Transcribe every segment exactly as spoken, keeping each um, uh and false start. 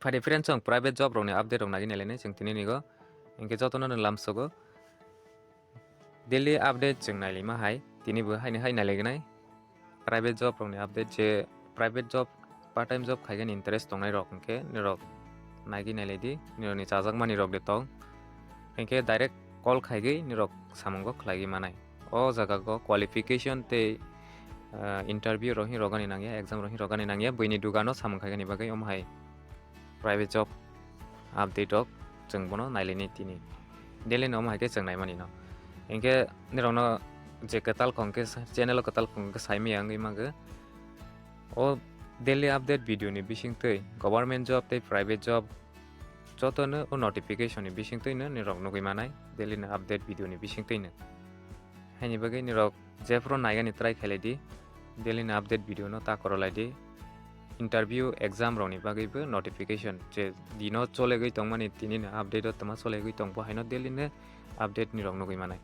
Phadi friends, chwng private job rokni update rok nagwi nailainai chwng tini nigo. Hinkhe jotono nwng lamsogo daily update chwng nailaima hai, tini bo haino hai nailainai. Private job rokni update, je private job, part time job khaigani interest tongnai rok hinkhe nirok nagwi nailaidi, nirokni chajakmani rok de tong. Hinkhe direct call khaigwi nirok samungo khlaigwi manai. O jaga go qualification tei, ah, interview rok hin rogani nangya, exam rok hin rogani nangya, buini dugano samung khaigani bagwi omo hai private job update rok chwng bono nailaini tini. Daily no omo hai khe chwng naimani no. Hinkhe nirokno je kwtal khong khe sa-, channel o kwtal khong khe saimaya wngwi mankhe. O daily update video ni bisingtwi government job tei private job jotono o notification ni bisingtwi no nirok nugwi manai, daily ni update video ni bisingtwi no. Haini bagwi nirok jephuru naigani try khailai di, daily ni update video no ta korolai di. Interview exam rokni bagwi bo notification je dino cholegwi tongmani, tini ni update o tongma cholegwi tong, bo haino daily ni update nirok nugwi manai.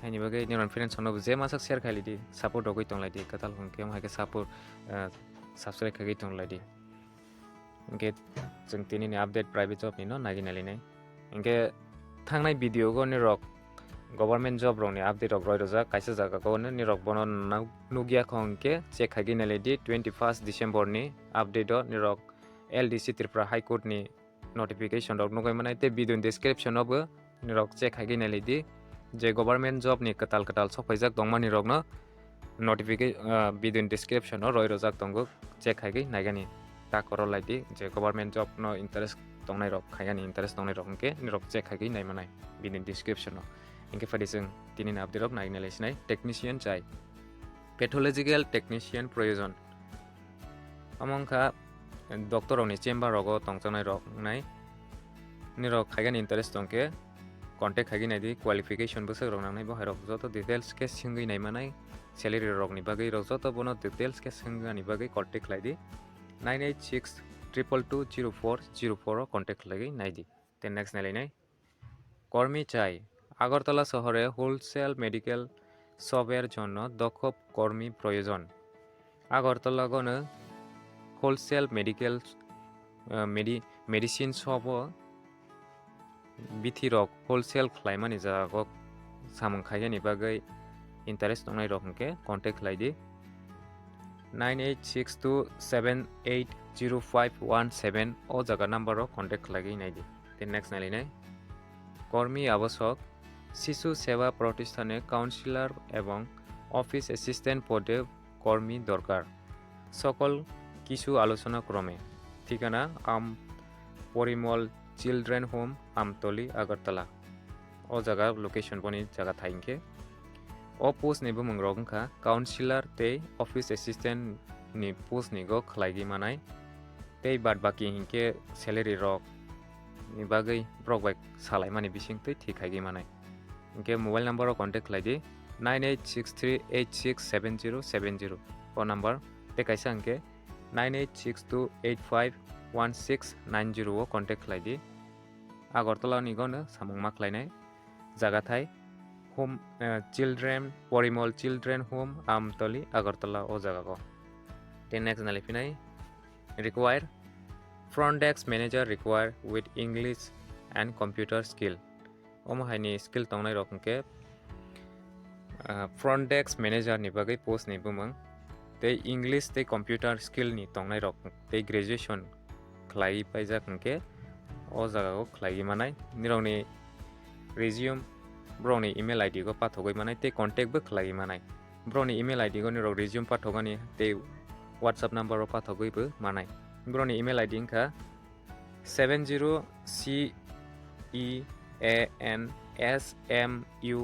Haini bagwi nirok friends rokno bo je masak share khailai di, support rogwi tonglai di, kwtal hwnkhe omo hai khe support, ah, subscribe khaigwi tonglai di. Hinkhe chwng tini ni update private job ni no nagwi nailainai. Hinkhe thangnai video go nirok government job rokni update rok roi rojak, kaisa jaga go nirok bono nuk-, nukya kho hinkhe check khaigwi nailai di twenty first December ni update o nirok L D C Tripura High Court ni notification rok nugwi manai tei video ni description o bo nirok check khaigwi nailai di je government job ni kwtal kwtal sokphaijak tongmani rokno notification, ah, video ni description o roi rojak tongo, check khaigwi naigani ta korolai di je government job no interest tongnai rok khaigani, interest tongnai rok hinkhe nirok check khaigwi naimanai video ni description o. Hinkhe phadi chwng tini ni update rok nagwi nailai sinai. Technician chai, pathological technician proyojon. Omo wngkha doctor rokni chamber rogo tongjaknai rok wngnai. Nirok khaigani interest tongkhe contact khaigwi naidi, qualification bwswk rok nangnai bo hai rok joto details khe swngwi naimanai, salary rokni bagwi rok joto bono details khe swngani bagwi contact khlaidi nine eight six triple two zero four zero four o contact khlaigwi naidi. Tei next nailainai. কর্মী চাই। আগরতলা শহরে wholesale medical শপের জন্য দক্ষ কর্মী প্রয়োজন। আগরতলা গণ wholesale medical, আহ, মেডি-, মেডিসিন শপ ও বিথি রক হোলসেল খাইমানি জাগো সামুং খাইয়ানি বাগৈ interest tongnai rok hwnkhe contact khlai di nine eight six two seven eight zero five one seven o jaga number o contact khlaigwi naidi. Tei next nailainai. কর্মী আবশ্যক। শিশু সেবা প্রতিষ্ঠানে কাউন্সিলর এবং অফিস অ্যাসিস্ট্যান্ট পদে কর্মী দরকার। সকল কিছু আলোচনা ক্রমে। ঠিকানা আম Parimal children home, Amtali, Agartala. O jaga location boni jaga thai hinkhe. O post ni bumung rok wngkha counselor tei office assistant ni post ni go khlaigwi manai. Tei bad baki hinkhe salary rok ni bagwi borok bai salaimani bisingtwi thik khaigwi manai. Hinkhe mobile number o contact khlai di nine eight six three eight six seven zero seven zero. Phone number tei kaisa hinkhe nine eight six two eight five one six nine zero o contact khlai di. Agartala ni gono samung ma khlainai. Jaga thai home, eh, children, Porimol Children Home, Amtoli, Agartala o jaga go. Tei next nalai phinai require front desk manager require with English and computer skill. Omo hai ni skill tongnai rok hwnkhe, ah, front desk manager ni bagwi post ni bumung tei English tei computer skill ni tongnai rok tei graduation khlai paijak hwnkhe o jaga o khlaiwi manai. Nirokni resume borokni email I D go pathogwi manai tei contact bo khlaiwi manai. Borokni email I D go nirok resume pathogani tei WhatsApp number o pathogwi bo manai. Borokni email I D wngkha seven zero C E A N S M U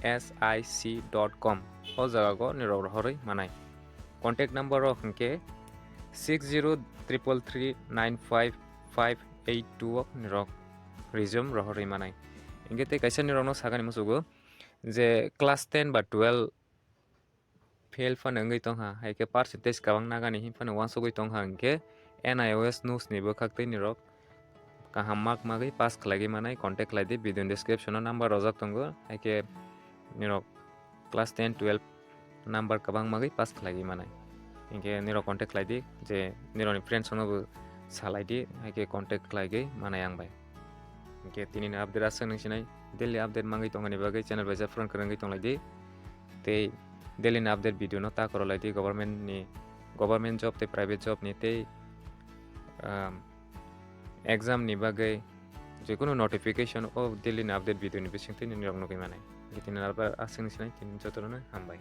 S I C dot com. O jaga go nirok rohorwi manai. Contact number rok hwnkhe six zero triple three nine five five eight two o nirok resume rohorwi manai. Hinkhe tei kaisa nirokno sagani muchugo je class ten ba twelve fail phano wngwi tongkha, hai khe percentage kwbang nagani hinphano uansugwi tongkha, hinkhe N I O S nukes ni bwkhak tei nirok kaham mark magwi pass khlaigwi manai contact khlai di, video description o number rojak tongo, hai khe nirok class ten twelve number kwbang magwi pass khlaigwi manai. Hinkhe nirok contact khlai di je nirokni friends rokno bo salai di, hai khe contact khlai gwi manai ang bai. Hingkhe tini ni update aswk nung sinai, daily update mangwi tongmani bagwi channel bai jab phurang kwrwngwi tonglai di. Tei daily ni update video no ta kwrwlai di, government ni, government job tei private job ni tei, um, exam ni bagwi jekunu notification o daily ni update video ni bisingtwi nini rok nugwi manai. Hingkhe tini ni update aswk nung sinai, tini jotono hambai.